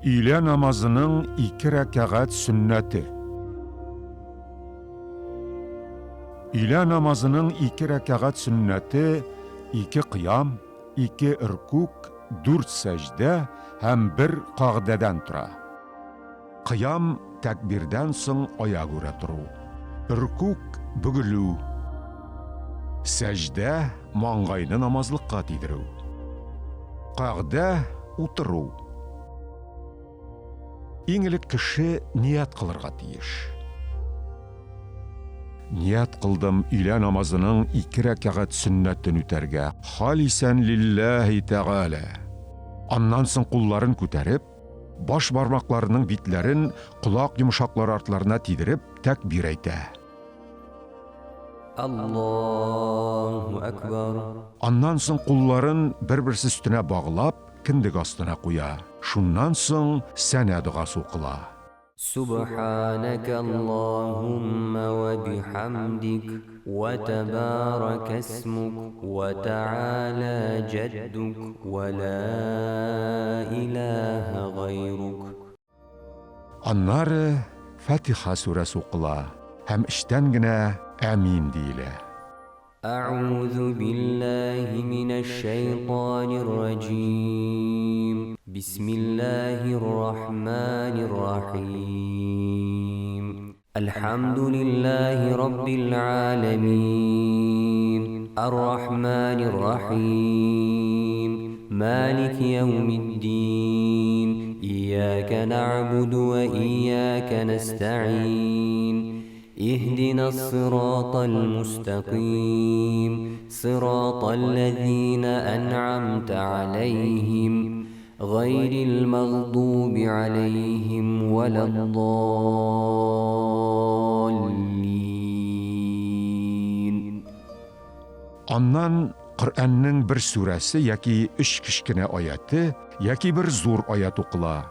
Өйлә намазының ике рәкәгать сөннәте. Өйлә намазының ике рәкәгать сөннәте ике кыям, ике ркүк, дүрт сәҗдә һәм бер кагъдәдән тора. Кыям, тәкбирдән соң аягүрә тору. Ркүк, бөгелү. Сәҗдә, маңгайны намазлыкка тидерү. Кагъдә, утыру. Иң элек кеше ният кылырга тиеш. Ният кылдым өйлә намазының ике рәкәгать сөннәтен үтәргә, халисән лилләһи тәгалә. Аннан соң кулларын күтәреп, баш бармакларының битләрен колак йомшаклары артларына тидереп, тәкбир әйтә. Аллаһу әкбәр. Аннан соң кулларын бер-берсе өстенә баглап, кендек астына куя. Шуннан соң сәнә догасы укыла. Сүбхәнәкә Аллаһуммә вә бихәмдик, вә тәбарәкә исмүк, вә тәгалә җәддүк, вә лә иләһә гайрук. Аннары Фатиха сүрәсе укыла һәм эчтән генә Әмин диелә. Әгъузу биллаһи минәш-шәйтанир раҗим. Бисмиллаһир рахманир рахим. Әлхәмдүлиллаһи раббил галәмин. Ар-рахманир рахим. Малики яумиддин. Иyyaka нәгъбуду ва иyyaka нәстәгыйн. Иһдина ссиратал мустәкыйм, сиратал ләзина әнъамта галәйһим, гайрил мәгъдуби галәйһим вәләд-даллин. Аннан Коръәннең бер сүрәсе яки өч кечкенә аяте, яки бер зур аять укыла.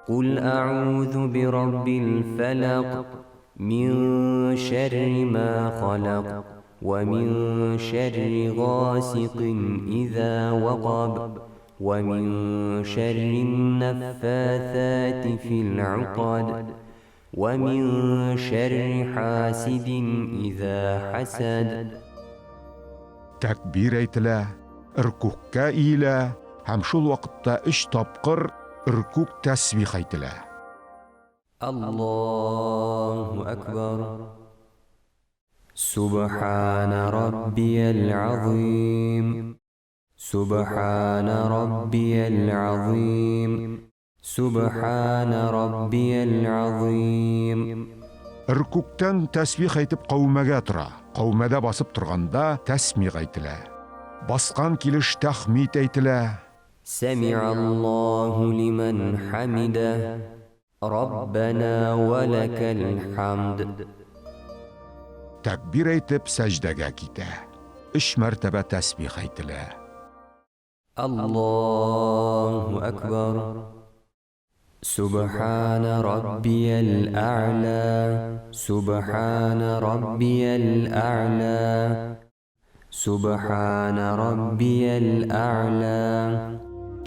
Куль әгъузу бираббил фәләкъ, мин шәрри ма халәкъ, вә мин шәрри гасикин иза вәкаб, вә мин шәррин нәффәсәти фил укад, вә мин шәрри хасидин иза хәсәд. Тәкбир әйтелә, ркүгъкә иелә һәм шул вакытта өч тапкыр ркүгъ тәсбих әйтелә. Аллаһу әкбәр. Сүбхәнә раббиял азыйм. Сүбхәнә раббиял азыйм. Сүбхәнә раббиял азыйм. Ркүгътән тәсбих әйтеп каумәгә тора. Каумәдә басып торганда тәсмигъ әйтелә. Баскан килеш тәхмид әйтелә. Сәми'аллаһу лимән хәмидә, Раббәнә вә ләкәл хәмд. Тәкбир әйтеп сәҗдәгә китә. Өч мәртәбә тәсбих әйтелә. Аллаһу әкбәр. Сүбхәнә раббиял әгълә, Сүбхәнә раббиял әгълә, Сүбхәнә раббиял әгълә.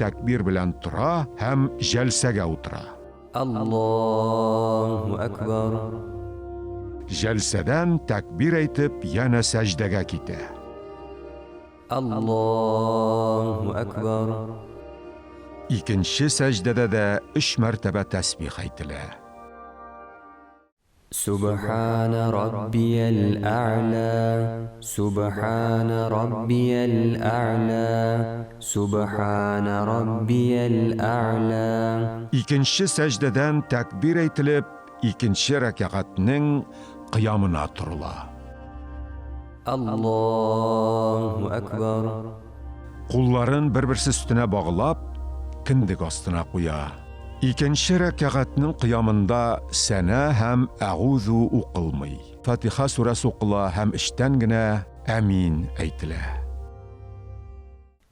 Тәкбир белән тора һәм җәлсәгә утыра. Аллаһу әкбәр. Җәлсәдән тәкбир әйтеп янә сәҗдәгә китә. Аллаһу әкбәр. Икенче сәҗдәдә дә өч мәртәбә тәсбих әйтелә. Сүбхәнә раббиял әгълә, Сүбхәнә раббиял әгълә, Сүбхәнә раббиял әгълә. Икенче сәҗдәдән тәкбир әйтелеп, икенче рәкәгатьнең кыямына торыла. Аллаһу әкбәр. Кулларын бер-берсе өстенә баглап, кендек астына куя. Икенче рәкәгатьнең кыямында сәнә һәм әгузу укылмый. Фатиха сүрәсе укыла һәм эчтән генә әмин әйтелә.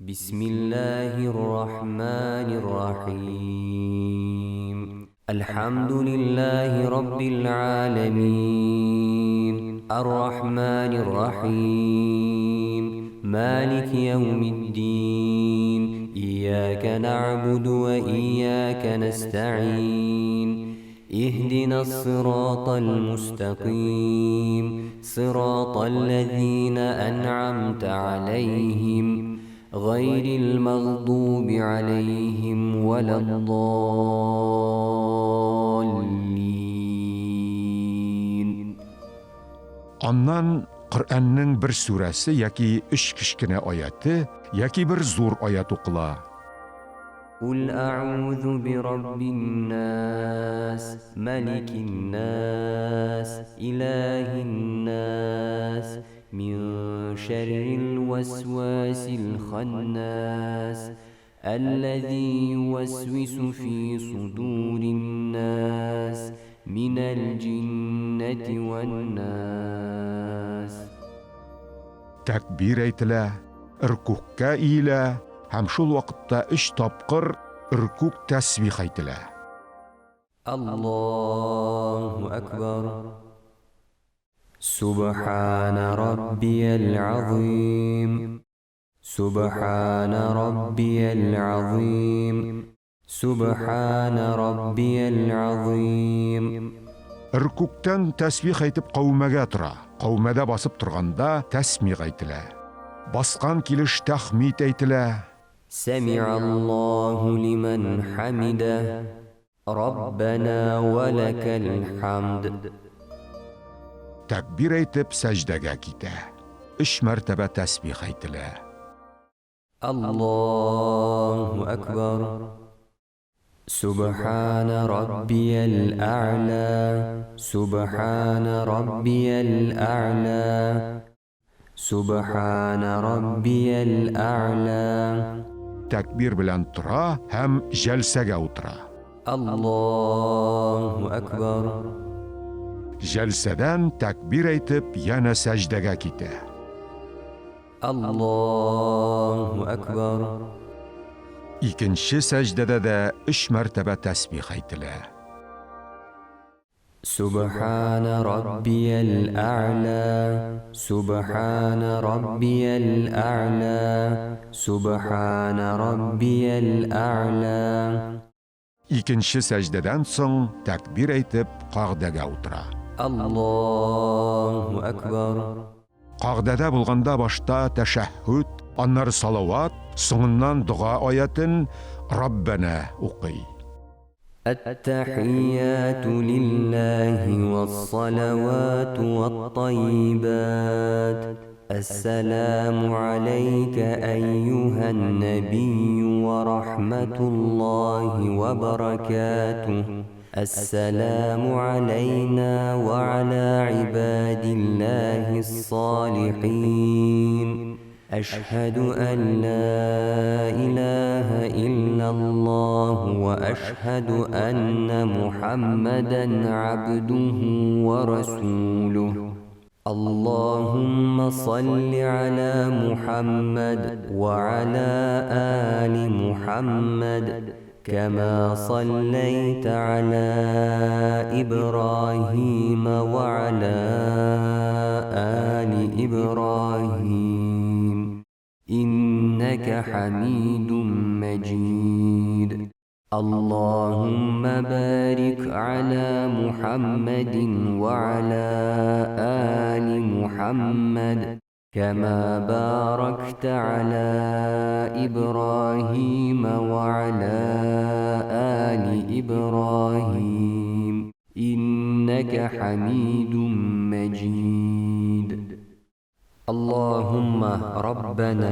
Бисмиллаһир рахманир рахим. Әлхәмдүлиллаһи раббил галәмин. Ар-рахманир рахим. Малики яумиддин. إياك نعبد وإياك نستعين اهدنا الصراط المستقيم صراط الذين أنعمت عليهم غير المغضوب عليهم ولا الضالين. Аннан Коръәннең бер сүрәсе яки өч кечкенә аяте яки бер зур аят укыла. قل أعوذ برب الناس ملك الناس إله الناس من شر الوسواس الخناس الذي يوسوس في صدور الناس من الجنة والناس. Тәкбир әйтелә, ркүгкә иелә һәм шул вакытта өч тапкыр ркүг тәсбих әйтелә. الله أكبر. سبحان ربي العظيم سبحان ربي العظيم سبحان ربي العظيم. Ркүгтән тәсбих әйтеп каумәгә тора. Каумәдә басып торганда тәсмиг әйтелә. Баскан килеш тәхмид әйтелә. سمع الله لمن حمده ربنا ولك الحمد. Тәкбир әйтеп сәҗдәгә китә. Өч мәртәбә тәсбих әйтелә. الله أكبر. سبحان ربي الأعلى سبحان ربي الأعلى سبحان ربي الأعلى. Тәкбир белән тора һәм җәлсәгә утыра. الله أكبر. Җәлсәдән тәкбир әйтеп янә сәҗдәгә китә. الله أكبر. Икенче сәҗдәдә дә өч мәртәбә тәсбих әйтелә. سبحان ربي الأعلى سبحان ربي الأعلى سبحان ربي الأعلى. Икенче сәҗдәдән соң тәкбир әйтеп кагдәгә утыра. الله أكبر. Кагдәдә булганда башта тәшәһһүд, аннары салават, соңыннан дога аятын Раббана укый. التحيات لله والصلوات والطيبات السلام عليك أيها النبي ورحمة الله وبركاته السلام علينا وعلى عباد الله الصالحين أشهد أن لا إله إلا الله وأشهد أن محمدا عبده ورسوله اللهم صل على محمد وعلى آل محمد كما صليت على إبراهيم وعلى آل إبراهيم إنك حميد مجيد اللهم بارك على محمد وعلى آل محمد كما باركت على إبراهيم وعلى آل إبراهيم إنك حميد مجيد اللهم ربنا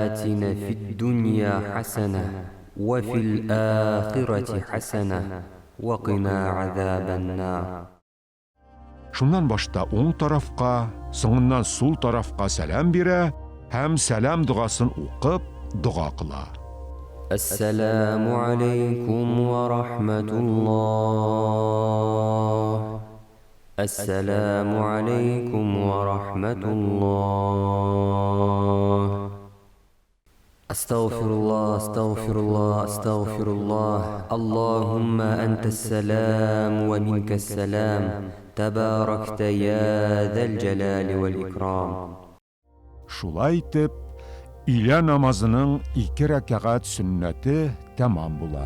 آتنا في الدنيا حسنة وفي الآخرة حسنة وقنا عذاب النار. Шуннан башта уң тарафка, соңыннан сул тарафка сәлам бирә һәм сәлам догасын укып дога кыла. السلام عليكم ورحمة الله السلام عليكم ورحمة الله أستغفر الله أستغفر الله أستغفر الله اللهم أنت السلام ومنك السلام تباركت يا ذا الجلال والإكرام. Шулай итеп, Өйлә намазының ике рәкәгать сөннәте тәмам була.